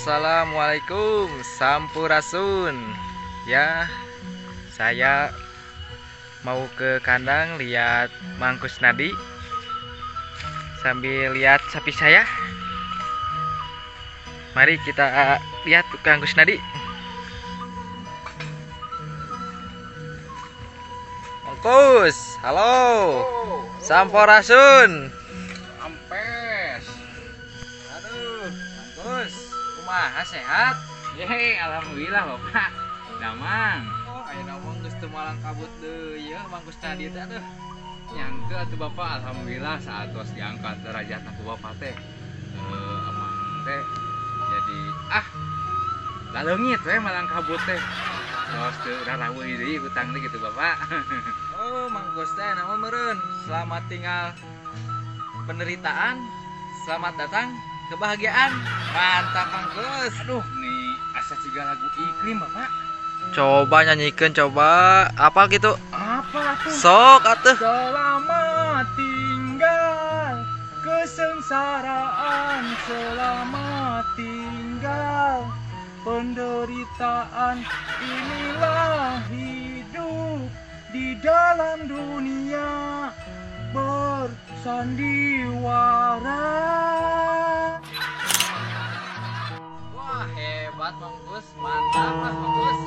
Assalamualaikum, sampurasun. Ya, saya mau ke kandang lihat Mang Kusnadi sambil lihat sapi saya. Mari kita lihat Kang Kusnadi. Mang Kus, halo. Sampurasun. Ampes. Aduh, Mang Kus, kumaha sehat? Yeay, alhamdulillah Bapak. Damang. Oh, aya ngomong geus teu malang kabut deui ya Mang Kusnadi teh aduh. Nyangke atuh Bapak, alhamdulillah saat tos diangkat derajatna ku Bapak teh. Emang teh jadi laleungit we malang kabut teh. Tos teu raraweui deui hutang teh gitu Bapak. Oh, Mang Kus teh nama meureun. Selamat tinggal penderitaan, selamat datang kebahagiaan. Mantap Mang Kus. Aduh, nih asa ciga lagu Iklim Bapak. Coba nyanyikan, coba apa gitu? Apa tuh? Sok atuh. Selamat tinggal kesengsaraan, selamat tinggal penderitaan. Inilah hidup di dalam dunia bersandiwara. Wah, hebat Mang Kus, mantap lah Mang Kus.